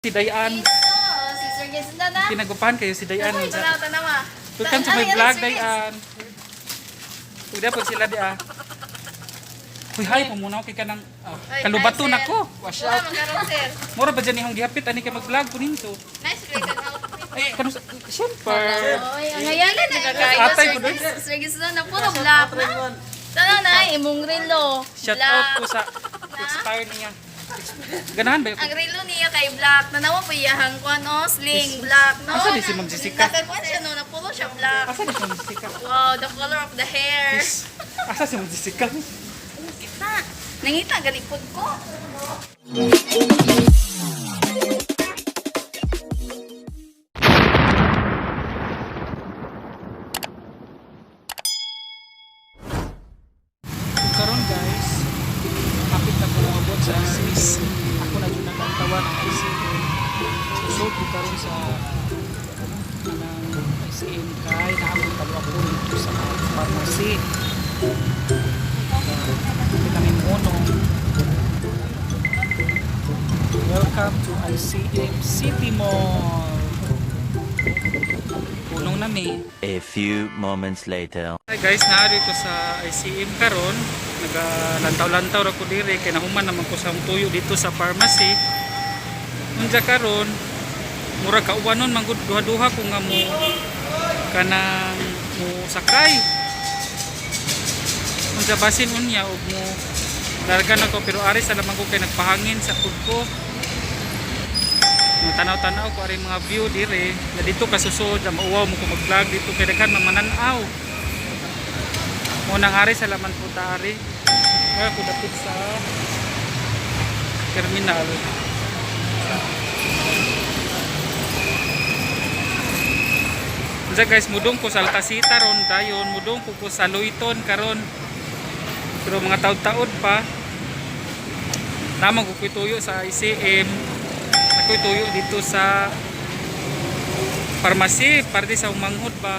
Si Dayan. Iso, si Sir Gins na na. Pinagupahan kayo si Dayan. Tanaw, tanawa. Welcome to my Ay, vlog, Sir Gins. Dayan. Udah po sila di ah. Uy, hi, pumunaw kay kanang Ay, kalubaton hi, sir. ako. Wash Wala, out. magkaroon, sir. Mura ba dyan ihong gihapit ani kay mag-vlog ko nito? Nice related outfit. Ay, kanu siyempre. Oy, ang ngayon na nagkakayo, Atay Sir ko dun. Gins. Sir Gins na, puro black na. Tanaw na, imong relo. Shout out Black. ko sa expire niya. Ganahan ba yun? Ang relo niya kay black. Nanawa po iyahang kuan no, sling black no. Asa ni si Ma'am Jessica? Nakakuan siya no, napuro siya black. Asa ni si Ma'am Jessica? Wow, the color of the hair. Is, asa si Ma'am Jessica? Kita. Nangita gani pud ko. Karon guys, hapit na ko moabot sa ICC. Ako na jud nalantawan ang ICM. Susod ko karon sa anang ICM kay naamon talo ako dito sa pharmacy. Vitamin 1. Welcome to ICM City Mall. Punong na mi. A few moments later. Hi guys, naa ko sa ICM karon. Nagalantaw-lantaw ra ko diri kay nahuman naman ko sa akong tuyo dito sa pharmacy. Unja karon, murag kauwanon man gud duha-duha ko nga mo kanang mo sakay. Unja basin unya og mo larga na ko pero ari sa lamang ko kay nagpahangin sa pud ko. Mo tanaw-tanaw ko ari mga view dire na dito kasusod na mauwaw mo ko mag-vlog dito kay daghan man mananaw. Unang ari sa laman po ta ari. Kaya ko dapit sa terminal. Unsa guys, mudong ko sa Altasita ron dayon, mudong ko sa Luiton karon. Pero mga taod-taod pa. Namang ko ko'y tuyo sa ICM. Ako'y tuyo dito sa pharmacy, parte sa umanghod ba.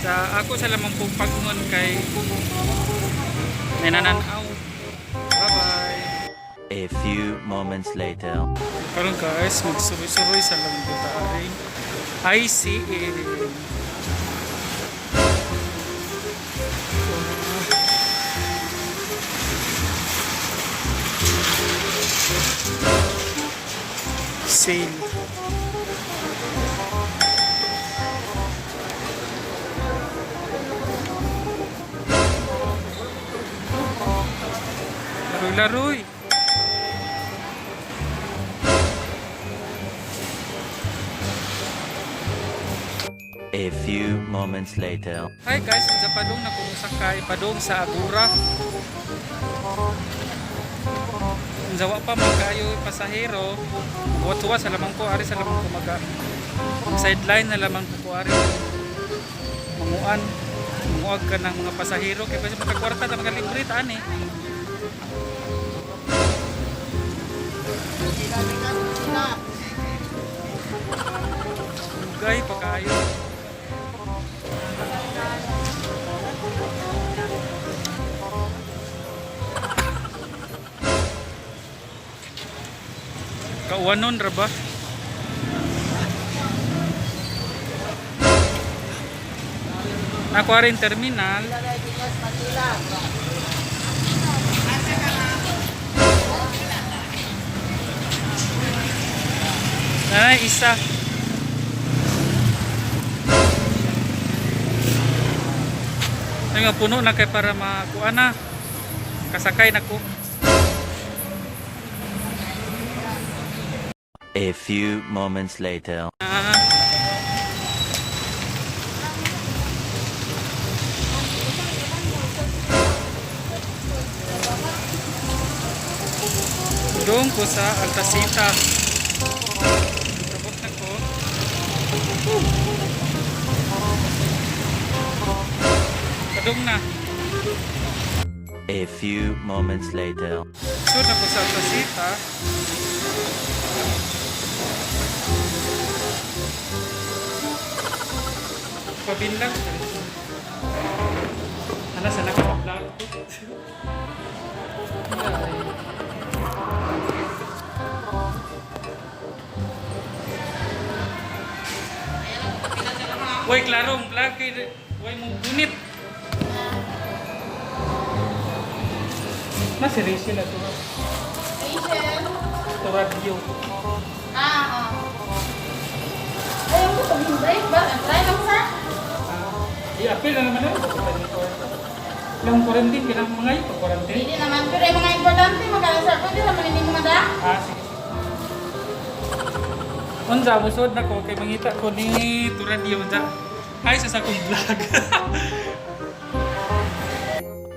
Sa ako sa lamang pong pagungon kay nananaw. Bye-bye. A few moments later. Karon guys, magsuroy-suroy sa lamang po taaring ICA. Sale. Laroy-laroy. A few moments later. Hi guys, sa padong na kumusakay, padong sa Agura. Unsa wa pa man kayo pasahero, tuwa sa lamang ko ari sa lamang ko maga. Ang sideline na lamang ko ari. Manguan, manguag ka ng mga pasahero kay basta makakwarta ta makalibre ta ani. Dugay pa kaayo. Kauwanon ra ba? Nakuha rin terminal. Ay, isa. Ay nga puno na kay para makuha na. Kasakay na ko. A few moments later. Ah. Doon ko sa Altasita. Tapos na ko. Padung na. A few moments later. So na ko sa Altasita. Pabinlang. Hala, sana ka pa-vlog ko. Ay. Uy, klaro ang vlog kay uy mo gunit. Na si Rachel ato. Rachel. To radio. Ah, oo. Ayaw ko pag-break ba? Try lang, sir. Ah, i-appeal na naman ako. Yung quarantine, kailangan mga yun, pag-quarantine. Hindi naman. Pero yung mga importante, magkano, sir? Pwede naman hindi mo mada? Ah, sige, sige. Unsa, musod na ko, kay mangita ko ni Turadio. Unsa, hi sa akong vlog.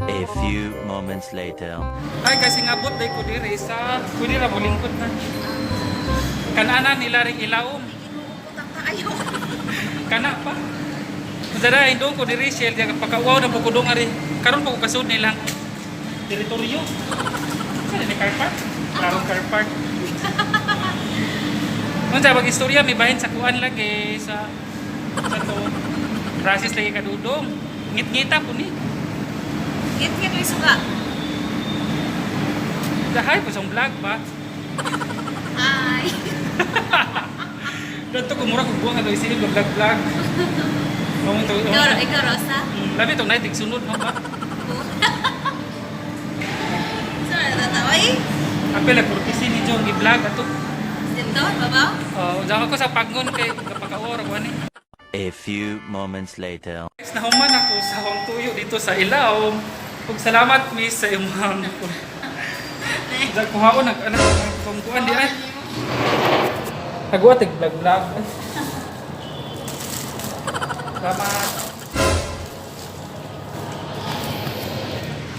A few moments later. Ay, kasi ngabot day ko diri sa, pwede ra mo lingkod na. Kanana nila ring ilaom. Kana pa. Unsa na, indong ko diri Shell, diya pagka-wow na po ko dong ari. Karon pa ko kasud nilang teritoryo. Sa ni car park? Klarong car park. Unsa pag istorya may bahin sa kuan lagi sa to. Process lagi kadudong. Ngit-ngita ko ni. Ngit-ngit may suka. Dahay po sa vlog ba? Hi. Dato ko mura kog buwang ato isilip ko vlog vlog. Mao to. Ikaw, Rosa? Labi tong night sunod no ba? Sir, natataway? Apel kurtisi ni Jong gi-vlog ato. Dito, babaw? Oh, unsa ako sa pagnon kay kapakaor ko ani. A few moments later. Guys, nahuman ako sa akong tuyo dito sa Ilaw. Ug salamat miss sa imong Sa kuhaon nag anak kung kuan di ay. Taguat tig vlog vlog. Salamat.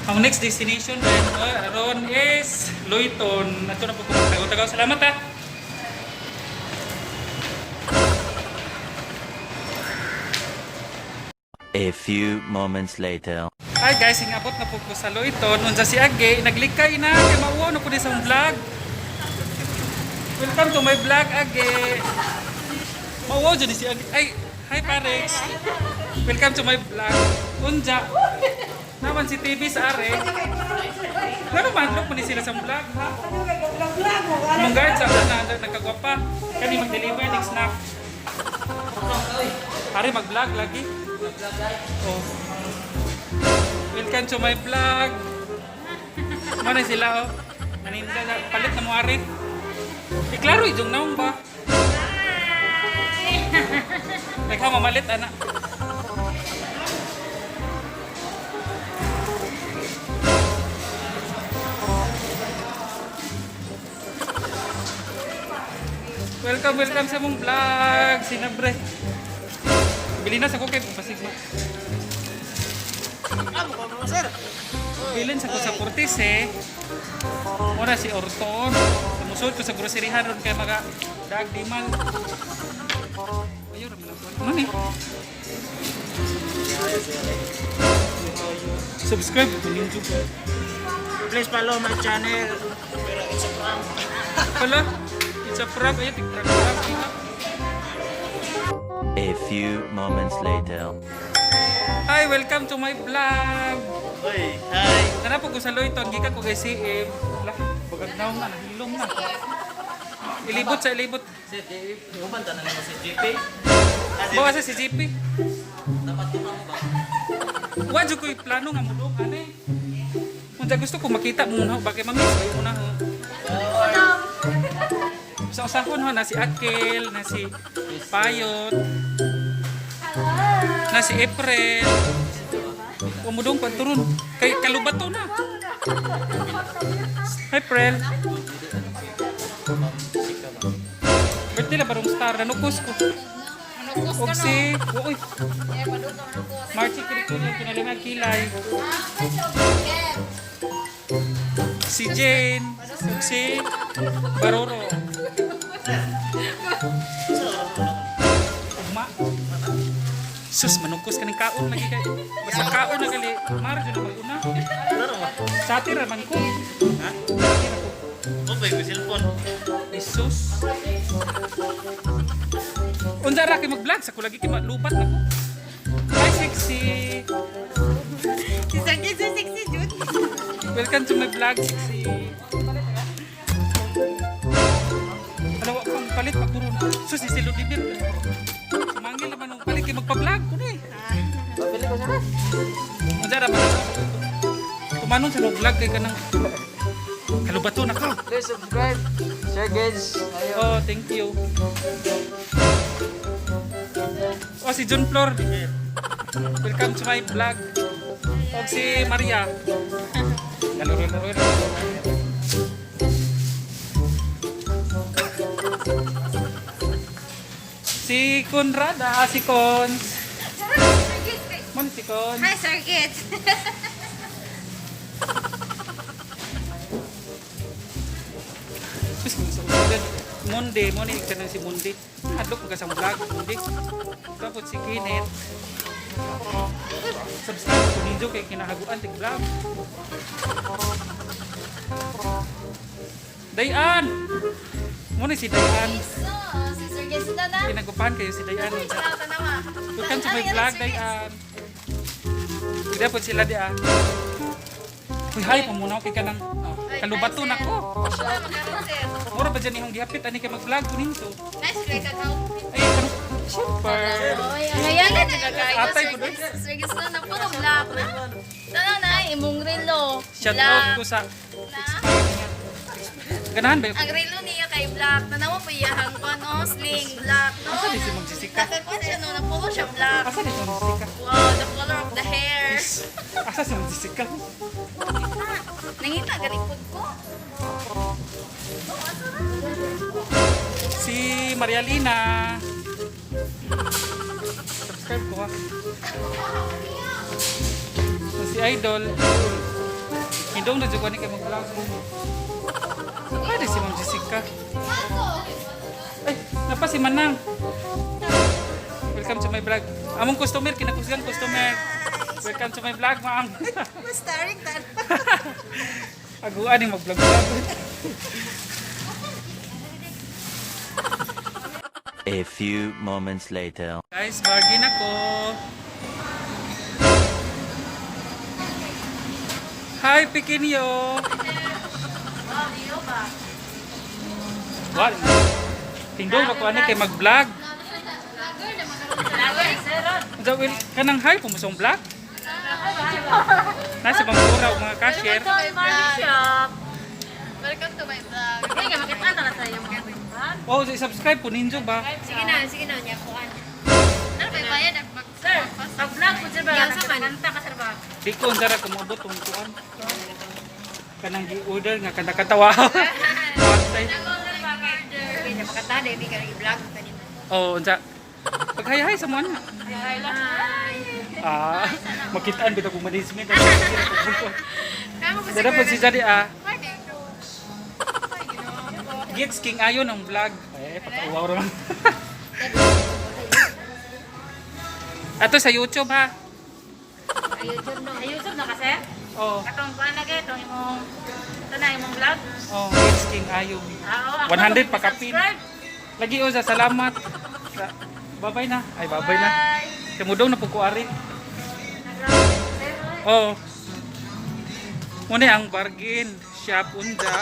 Ang next destination ron is Loyton. Ato na po kung tagaw. Salamat ha. A few moments later. Hi guys, ingabot na po ko sa Loyton. Unsa si Age, naglikay na kay mauwaw na po di sa akong vlog. Welcome to my vlog, Age. Mauwaw jud ni si Age. Ay, hi Parex. Welcome to my vlog. Unja. Naman si TV sa are. Ngano man look ni sila sa vlog ha? Mong guard sa una nagkagwapa. Kani mag-deliver ng snack. Are mag-vlog lagi. Oh. Welcome to my vlog. Mana sila oh. Naninda na palit na mo ari. Eh klaro ijong naong ba? Ikaw mamalit ana. Welcome, welcome sa mong vlog. Sinabre. Bili na sa ko kay pasig mo. Bilin sa ko sa Cortez eh. Mura si Orton. Musod ko sa groceryhan ron kay maga dag di man. Ayun ra man ang kuwan. Mani. Subscribe ko ninyo. Please follow my channel. Pero it's a prank. Hala, it's a prank. Ayun, tig-prank prank. A few moments later. Hi, welcome to my vlog. Uy, hi. Tara po ko sa Loyton, gikan ko kay CM. Hala, bagag na na, nahilom na. Ilibot sa ilibot. Sir, human tanan mo si GP. Bawa sa si GP. Dapat tumang ba? Wa jud ko'y plano nga mulong ani. Unsa gusto ko makita mo na bakit mamiss kayo mo na ho. Sa usahon ho na si Akil, na si Payot, na si April. Umudong pa turun kay kalubato na. Hi April. Birthday na barong star nanukos ko. Manukos Og ka, no? si uy, Eh, padung ka manukos. Marchi Kirikulo kinalimang kilay. Si Jane, ug si Baroro. Ugma. Sus, manukos ka ng kaon lagi kay. Basta kaon na gali. Mar jud na mag-una. Sa atin ra man ko. Ha? Oh, ba yung cellphone? Jesus. Unsa ra kay mag-vlog sa ko lagi kay malubat na ko. Hi sexy. Si Sir, si sexy, Jude. Welcome to my vlog, sexy. Ano, wa pang palit pagturo na. Sus, si Ludibir. Sumangil naman ang palit kay magpa-vlog ko ni. Pabili ko sir. Unsa ra ba? Tumanon sa vlog kay kanang kalubato na ko. Please subscribe. Sir Gage. Ayo. Oh, thank you. Oh, si John Flor. Welcome to my vlog. Og si Maria. Laro, laro, laro. Si Conrad, si Cons. Mon si Cons. Hi, Sir Gits. Sus, kung sa usagan. Monde, mo ni kanang si Monde. Hadlok ko ka sa vlog, Monde. Tapos si Kenneth. Subscribe ko ninyo kay kinahaguan tig vlog. Dayan! Mo ni si Dayan. So, si Sir Gits na na. Kinagupahan kayo si Dayan. Tanawa. Welcome to my vlog, Dayan. Hindi po sila di ah. Uy, hi, pamunaw kay kanang oh, kalubato na ko. Mura ba dyan ihong gihapit ani kay mag-vlog ko ninyo. Nice kay kakao. Ay, kanang super. Oy, ang ngayon na nagkakayo. Atay ko doon. Sir Gits na na puro black na. Tanaw na imong relo. Shout out ko sa Na. Ganahan ba? Ang relo niya kay black. Tanawa po iyahang kuan oh, sling black no. Asa di si Ma'am Jessica? Nakakuan siya no, napuro siya black. Asa di si Ma'am Jessica? Wow, the color of the hair. Asa si Ma'am Jessica? Nangita gani pud ko. Si Maria Lina. Subscribe ko ha. Si Idol. Hindong na jud ko ni kay mag-vlog. Pwede si Ma'am Jessica. Ay, napa si Manang. Welcome to my vlog. Among customer, kinakusgan customer. Welcome to my vlog, ma'am. Starring tan. Aguan yung mag-vlog. A few moments later. Guys, bargain ako. Hi, Pequeño. What? Tindog ako ani kay mag-vlog. Unsa will kanang hi pumusong vlog? Nasa bangkura og mga cashier. Shop. Welcome to my vlog. Hindi ka makita na sa iyong vlog. Oh, subscribe po ninyo ba? Sige na niya kuan. Ano ba bayad ang mag Sir, pag-vlog ko sir ba? Kanta ka sir ba? Di ko unsa ra kumabot tong kuan. Kanang gi-order nga kanta-kanta wow. Patay. Okay, makata dili ka i-vlog kanina. Oh, unsa? Paghayahay sa mo na. Hi. Ah, makitaan bitaw kung management. Kamo ko Dara po si Jadi ah. Gits King ayon ang vlog. Eh, patauwaw ra man. Ato sa YouTube ha. YouTube no. YouTube na kasi? Oh, Katong kuan na gay tong imong ito na imong vlog. oh, Gits King ayon. Ah, oo, ako 100 pa kapin. subscribe. Lagi o sa salamat. Babay na. Ay, babay na. Kamudong na po ko ari. Oh. Muna ang bargain shop unja.